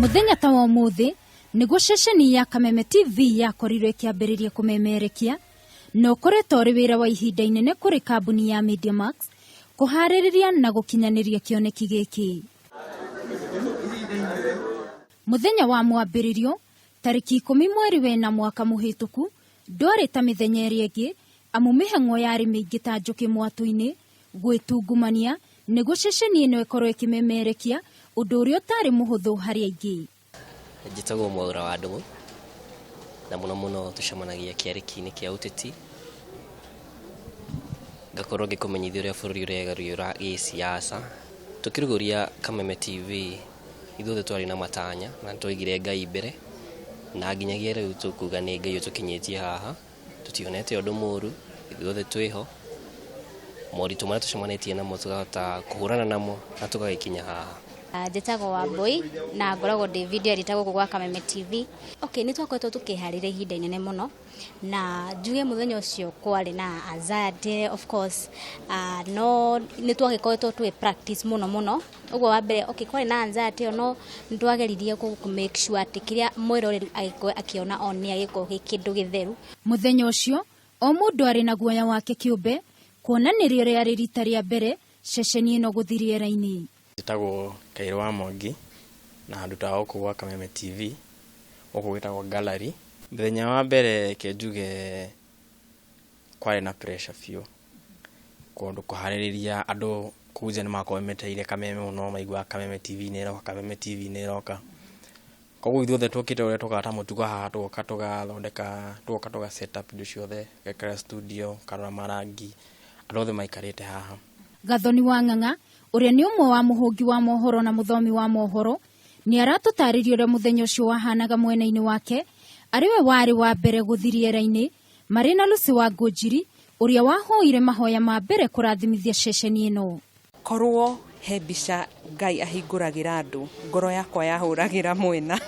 Mũthenya ta wa ũmũthĩ nĩguo ceceni ya Kameme TV yakorirwo ĩkĩambĩrĩria kũmemerekia, na ũkoretwo ũrĩ wĩra wa ihinda inene kũrĩ kambuni ya Mediamax kũharĩrĩria na gũkinyanĩria kĩoneki gĩkĩ. Mũthenya wa mwambĩrĩrio tarĩki 10 mweri wena mwaka mũhĩtũku ndwarĩ ta mĩthenya ĩrĩa ĩngĩ, amu mĩhang'o yarĩ mĩingĩ ta njũkĩ mwatũ-inĩ gwĩtungumania nĩguo ceceni ĩno ĩkorwo ĩkĩmemerekia ũndũ ũrĩa ũtarĩ mũhũthũ harĩ aingĩ. Njĩtagwo Mwaura wa Ndũng'ũ na mũno mũno tũcemanagia kĩarĩki-inĩ kĩa ũteti, ngakorwo ngĩkũmenyithia ũrĩa bũrũri ũregarũra gĩsiasa. Tũkĩrugũria Kameme TV ithuothe twarĩ na matanya na nĩtwaigire Ngai mbere, na nginyagia rĩu tũkuga nĩ Ngai ũtũkinyĩtie haha, tũtionete ũndũ mũru, ithuothe twĩho, moritũ marĩa tũcemanĩtie namo tũkahota kũhũrana namo na tũgagĩkinya haha. Njĩtagwo Wambui na ngoragwo ndĩ video editor gũkũ gwa Kameme TV. Okay, nĩ twakoretwo tũkĩharĩria ihinda inene mũno na njuge mũthenya ũcio kwarĩ na anxiety of course, no nĩ twagĩkoretwo twĩ practice mũno mũno. Ũguo wa mbere, okay, kwarĩ na anxiety ĩyo, no nĩ twageririe kũ make sure atĩ kĩrĩa mwĩroreri agĩkorwo akĩona on nĩ agĩkorwo gĩ kĩndũ gĩtheru. Mũthenya ũcio o mũndũ arĩ na guoya wake kĩũmbe, kuona nĩrĩo rĩarĩ rita rĩa mbere ceceni ĩno gũthiĩ rĩera-inĩ. Njĩtagwo Kairũ wa Mwangi na ndutaga gũkũ gwa Kameme TV, gũkũ gwĩtagwo Gallery. Mũthenya wa mbere reke njuge kwarĩ na pressure biũ, kũndũ kũharĩrĩria andũ kũu nja nĩmakoragwo metereire Kameme mũno, maiguaga Kameme TV nĩ ĩroka, Kameme TV nĩ ĩroka. Koguo ithuothe twokĩte ũrĩa tũkaga ta mũtugo haha, tũgoka tũgathondeka, tũgoka tũga set up indo ciothe, tũgekĩra studio, ũkarora marangi, andũ othe maikarĩte haha. Gathoni wa Ng'ang'a ũrĩa nĩ ũmwe wa mũhũngi wa mohoro na mũthomi wa mohoro nĩ aratũtarĩria ũrĩa mũthenya ũcio wahanaga mwena-inĩ wake, arĩ we warĩ wa mbere gũthiĩ rĩera-inĩ marĩ na Lucy wa Ngũnjiri ũrĩa wahoire mahoya ma mbere kũrathimithia ceceni ĩno. Korwo he mbica Ngai ahingũragĩra andũ, ngoro yakwa yahũragĩra mwena.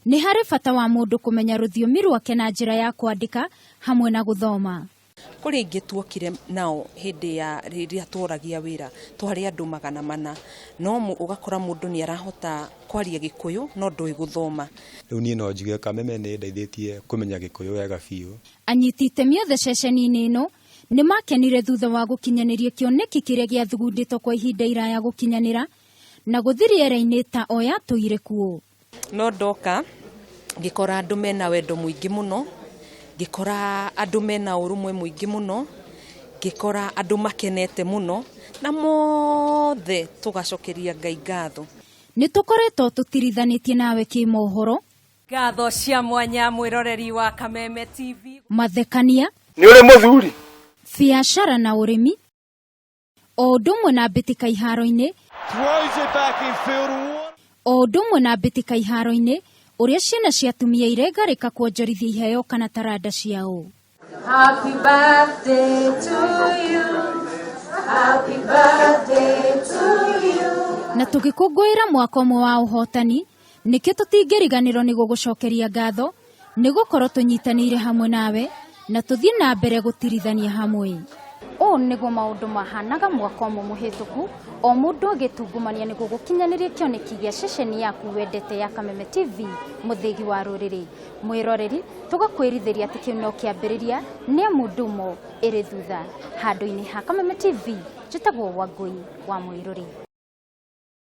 Nĩ harĩ bata wa mũndũ kũmenya rũthiomi rwake na njĩra ya kwandĩka hamwe na gũthoma. Kũrĩ aingĩ tuokire nao hĩndĩ ya rĩrĩa tworagia wĩra, twarĩ andũ 400, no ũgakora mũndũ nĩ arahota kwaria Gĩkũyũ no ndoĩ gũthoma. Rĩu niĩ no njuge Kameme nĩ ĩndeithĩtie kũmenya Gĩkũyũ wega biũ. Anyiti itemi othe ceceni-inĩ ĩno nĩ makenire thutha wa gũkinyanĩria kĩoneki kĩrĩa gĩathugundĩtwo kwa ihinda iraya gũkinyanĩra na gũthiĩ rĩera-inĩ ta o yatũire kuo. No ndoka ngĩkora andũ mena wendo mũingĩ mũno, ngĩkora andũ mena ũrũmwe mũingĩ mũno, ngĩkora andũ makenete mũno, na mothe tũgacokeria Ngai ngatho. Nĩ tũkoretwo tũtirithanĩtie nawe kĩmohoro. Ngatho cia mwanya mwĩroreri wa Kameme TV. Mathekania. Nĩ ũrĩ mũthuri. Biacara na ũrĩmi. O ũndũ ũmwe na mbĩtĩka iharo-inĩ. O ũndũ ũmwe na mbĩtĩka iharo-inĩ ũrĩa ciana cia atumia irengarĩka kuonjorithia iheo kana taranda ciao. Happy birthday to you. Happy birthday to you. Na tũgĩkũngũĩra mwaka ũmwe wa ũhotani, nĩkĩo tũtingĩriganĩrwo nĩ gũgũcokeria ngatho, nĩ gũkorwo tũnyitanĩire hamwe nawe na tũthiĩ na mbere gũtirithania hamwe. Ũũ nĩguo maũndũ mahanaga mwaka ũmwe mũhĩtũku, o mũndũ agĩtungumania nĩguo gũkinyanĩria kĩoneki gĩa ceceni yaku wendete ya Kameme TV, mũthĩgi wa rũrĩrĩ. Mwĩroreri, tũgakwĩrithĩria atĩ kĩu no kĩambĩrĩria, nĩ amu ndumo ĩrĩ thutha. Handũ-inĩ ha Kameme TV, njĩtagwo Wangũi wa Mwĩrũri.